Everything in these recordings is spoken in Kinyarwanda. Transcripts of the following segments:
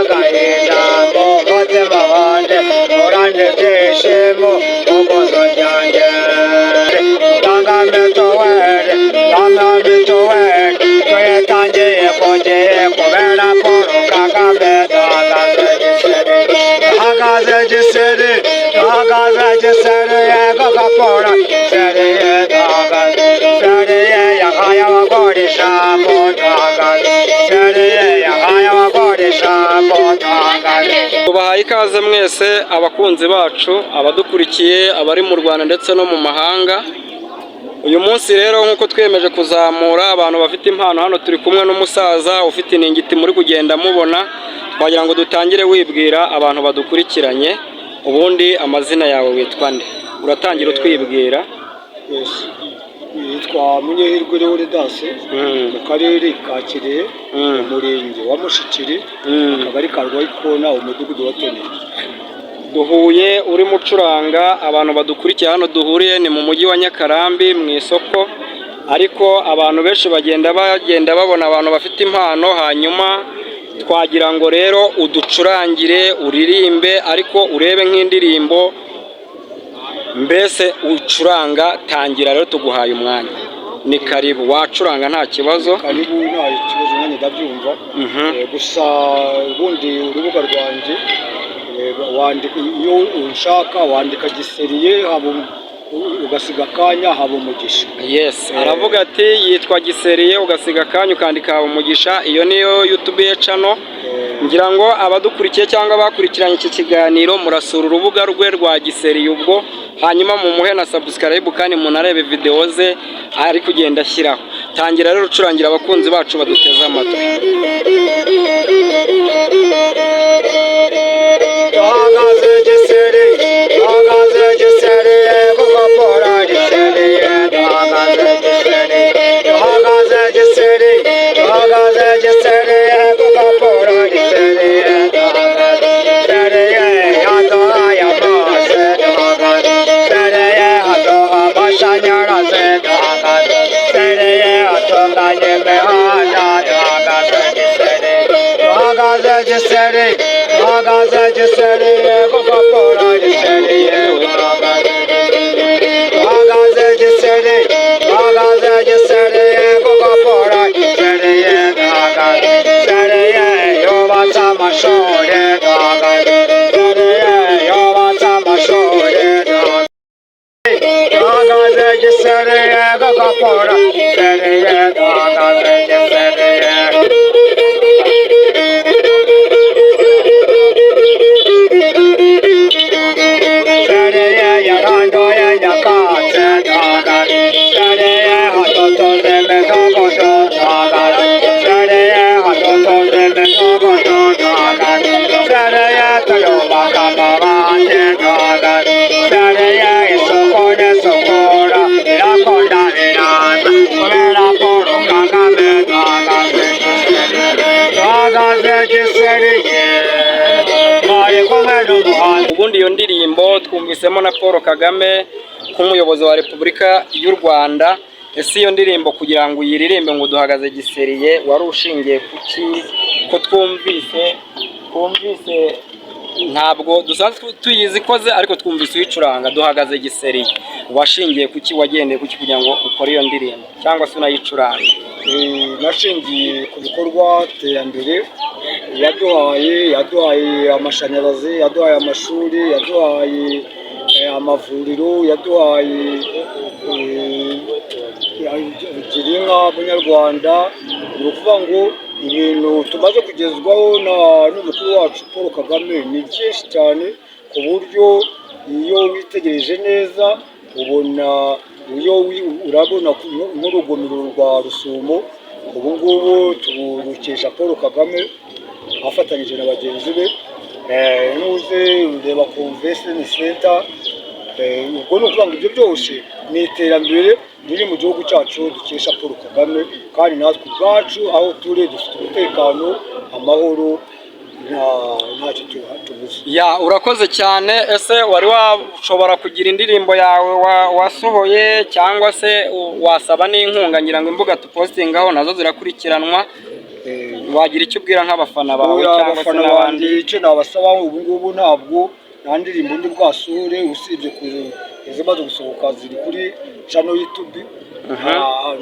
Agahinda mu mutima wanjye muranje ibyishimo umugozo ryanjye. Tanga mituweli, tanga mituweli, tuyitangiye ku gihe kubera Paul Kagame. Duhagaze giseri, duhagaze giseri, duhagaze giseri, yego kapora seri, duhagaze seri, yahaye abagore ijambo, duhagaze seri, yahaye abagore ijambo, duhagaze. Tubahaye ikaze mwese abakunzi bacu, abadukurikiye, abari mu Rwanda ndetse no mu mahanga. Uyu munsi rero, nk'uko twiyemeje kuzamura abantu bafite impano, hano turi kumwe n'umusaza ufite iningiti muri kugenda mubona. Twagira ngo dutangire wibwira abantu badukurikiranye. Ubundi amazina yawe witwa nde? Uratangira utwibwira. Yes. Yitwa Munyehirwe Leonidas, mu karere ka Kirehe, umurenge wa Mushikiri, akagari ka Rwayikona, umudugudu wa Tonero. Duhuye urimo ucuranga. Abantu badukurikiye, hano duhuriye ni mu mujyi wa Nyakarambi mu isoko, ariko abantu benshi bagenda babona abantu bafite impano. Hanyuma twagira ngo rero uducurangire, uririmbe, ariko urebe nk'indirimbo mbese ucuranga. Tangira rero, tuguhaye umwanya, ni karibu, wacuranga nta kibazo. Karibu, nta kibazo, nanjye ndabyumva. Gusa ubundi urubuga rwanjye, wandika, iyo unshaka wandika Giseriye haba ugasiga akanya haba umugisha. Yes, aravuga ati yitwa Giseriye, ugasiga akanya ukandika umugisha. Iyo niyo YouTube channel. Ngira ngo abadukurikiye cyangwa abakurikiranye iki kiganiro murasura urubuga rwe rwa Giseriye, ubwo hanyuma mumuhe na subscribe kandi munarebe video ze ari kugenda ashyiraho. Tangira rero ucurangira abakunzi bacu baduteze amatwi. Duhagaze giseri, duhagaze giseri, kuko pora giseri, duhagaze giseri, duhagaze giseri, duhagaze giseri, kuko pora giseri, duhagaze giseri, yaduhaye amazi, duhagaze giseri, aduha amashanyarazi, duhagaze giseri, atunganya imihanda, duhagaze giseri, duhagaze giseri, duhagaze giseri, kuko pora giseri, duhagaze, duhagaze giseri, duhagaze giseri, kuko pora giseri, duhagaze giseri, yubatse amashuri, duhagaze giseri, yubatse amashuri, duhagaze giseri, kuko pora giseri, duhagaze giseri. Seriye yarandoye nyakatsi, duhagaze seriye, hatutuze imidugudu, duhagaze seriye, hatutuze imidugudu, duhagaze seriye, tuyubaka amabati, duhagaze seriye, isuku n'isukura irakunda iraza kubera Paul Kagame. Duhagaze giseriye, duhagaze giseriye, twari kumwe n'umuhanzi. Ubundi iyo ndirimbo twumvisemo na Paul Kagame nk'umuyobozi wa Repubulika y'u Rwanda. Ese iyo ndirimbo kugira ngo uyiririmbe ngo duhagaze giseriye, wari ushingiye kuki? Ko twumvise ntabwo dusanzwe tuyizi ikoze, ariko twumvise uyicuranga duhagaze giseriye, washingiye kuki, wagendeye kuki kugira ngo ukore iyo ndirimbo cyangwa se unayicurange? Nashingiye ku bikorwa terambere yaduhaye amashanyarazi, yaduhaye amashuri, yaduhaye amavuriro, yaduhaye gira inka munyarwanda. Ni ukuvuga ngo ibintu tumaze kugezwaho n'umukuru wacu Paul Kagame ni byinshi cyane, ku buryo iyo witegereje neza ubona iyo urabona nk'urugomero rwa Rusumo, ubu ngubu turukesha Paul Kagame afatanyije na bagenzi be. Nuze ureba convention center, ubwo ni ukuvuga ngo ibyo byose ni iterambere riri mu gihugu cyacu dukesha Paul Kagame. Kandi natwe ubwacu aho turi dufite umutekano, amahoro, ntacyo tubuze. Ya, urakoze cyane. Ese wari washobora kugira indirimbo yawe wasohoye cyangwa se wasaba n'inkunga? Ngira ngo imbuga tupostingaho nazo zirakurikiranwa. Wagira icyo ubwira nk'abafana bawe Oya, cyangwa se abafana n'abandi? banjye, icyo nabasaba ubu ngubu, ntabwo nta ndirimbo ndi bwasohore usibye izimaze gusohoka ziri kuri channel YouTube.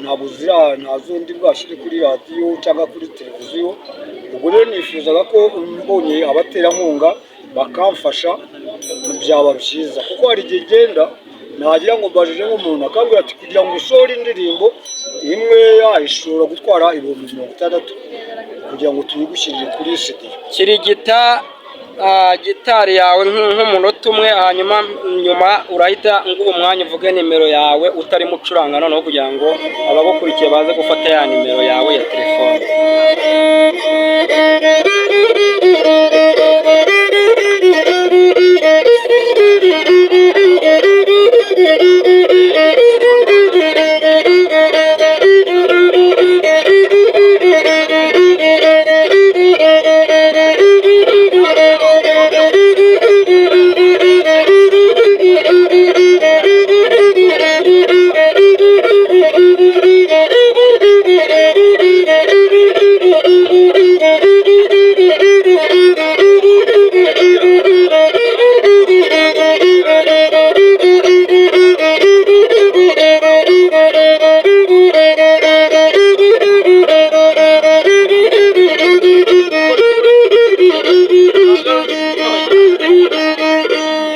Ntabwo zira, nta zundi bwashyire kuri radiyo cyangwa kuri televiziyo. Ubwo rero nifuzaga ko mbonye abaterankunga bakamfasha byaba byiza, kuko hari igihe ngenda nagira ngo mbajije nk'umuntu akambwira ati kugira ngo usohore indirimbo imwe ishobora gutwara 60,000 kugira ngo tuyigushyirire kuri CD. Kirigita gitari yawe nk'umunota umwe, hanyuma nyuma urahita nguha umwanya uvuge nimero yawe utarimo ucuranga, noneho kugira ngo abagukurikiye baze gufata ya nimero yawe ya telefone.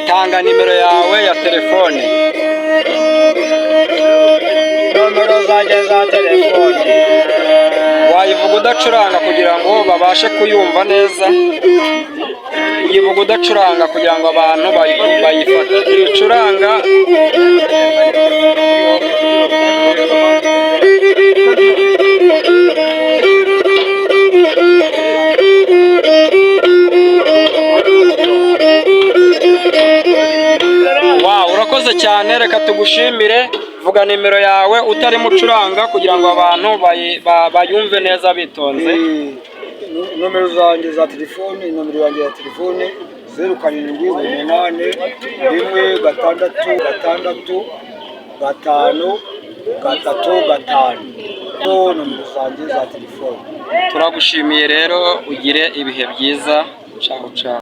Tanga nimero yawe ya telefone. Nomero zanjye za telefone. Wayivuga udacuranga kugira ngo babashe kuyumva neza. Yivuga udacuranga kugira ngo abantu bayifate. Icuranga. Wow, urakoze cyane, reka tugushimire. Vuga nimero yawe utarimo ucuranga kugira ngo abantu bayumve neza bitonze. Nomero zanjye za telefone, nomero yanjye ya telefone 0781665335. Nomero zanjye za telefone. Turagushimiye rero, ugire ibihe byiza. Ciao ciao.